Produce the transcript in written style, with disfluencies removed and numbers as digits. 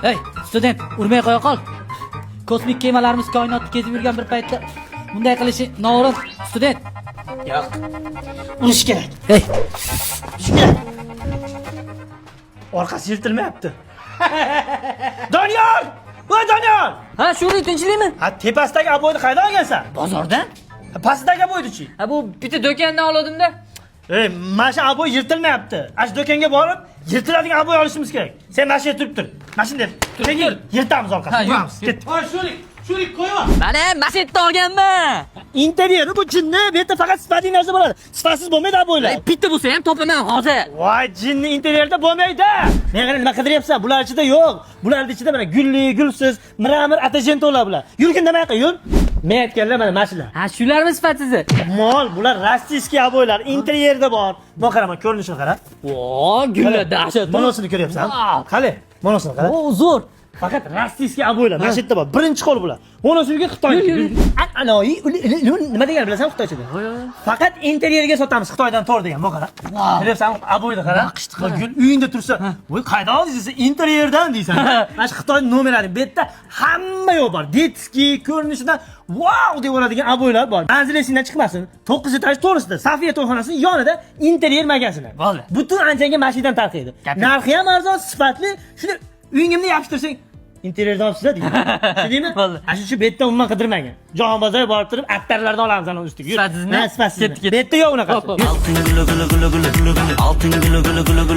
Ey, student, urmay qo'ya qol. Kosmik kemalarimiz koinotni kezib yurgan bir paytda bunday qilishi noo'rin, student. Yo'q. Urish kerak. Ey, Urish kerak. Orqasi yirtilmayapti. Doniyor! Voy, Doniyor! Ha, Shurik, tinchlikmi? Ha, tepasidagi обой ni qayerdan olgansan? Bozordan? Ha, pastidagi обой nichi? Ha, bu bitta do'kondan oldim-da. Ey, mana shu обой yirtilmayapti. Ana shu do'konga borib, yirtiladigan обой olishimiz kerak. Sen mana shu yerda turib tur. Mana shunday turib tur. Yirtamiz orqasini. Ha, yur, Uramiz. yur. Ketdik. Voy, Shurik, Shurik, qo'yma. Mana masetda olganman. Interyeri bu, jinni, bu yerda faqat sifatli narsa bo'ladi. Sifatsiz bo'lmaydi обой lar. Ey, bitta bo'lsa ham topaman hozir. Voy, jinni, interyerda bo'lmaydi. Men qara, nima qidiryapsan? Bular ichida yo'q. Bularning ichida mana gulli, gulsiz, мрамор, atajentolar bular. Yurgin nima yoqqa, yur. Men aytganlar mana shular. Ha, shularmi sifatsizi? Mol, bular российский обой lar, interyerda bor. Bu qara, mana ko'rinishini qara. Vo, gullar dahshat. Monosini ko'ryapsan? Vau. Qali, monosini qara. O, zo'r. Faqat российский обой lar mana shu yerda bor. Birinchi qo'l bular. Monosiga Xitoy. Yur, yur, yur. Aloyi, nima degani bilasanmi xitoychada? Faqat interyerga sotamiz Xitoydan to'g'ri degan. Bu qara. Vau. Ko'ryapsanmi? Обой ni qara. Naqshni qara. Gul uyingda tursa, voy, qayerdan oldingiz desa, interyerdan deysan. Mana shu Xitoy nomerlari. Bu yerda hamma yo'q bor. Детский ko'rinishidan vau deb oladigan обой lar bor. Manzil esingdan chiqmasin. 9 этаж to'g'risida, Safiya to'yxonasining yonida interyer magazini. Bo'ldi. Butun Andijonga mashinadan tarqaydi. Gap yo'q. Narxi ham arzon, sifatli. Shuni uyingimda yopishtirsang, interyerdan olibsiz deydi. Tushundingmi? Bo'ldi. Ana shu yerda umuman qidirmagan. Jahon bozorga borib turib, attarlardan olamiz ana ustiga. Yur. Sifatsizmi? Ha, sifatsiz. Ketdik, ketdik. Bu yerda yo'q unaqasi. Hop, hop. Yur. Altın gülü gülü gülü gülü gülü. Altın gülü gülü gülü gülü.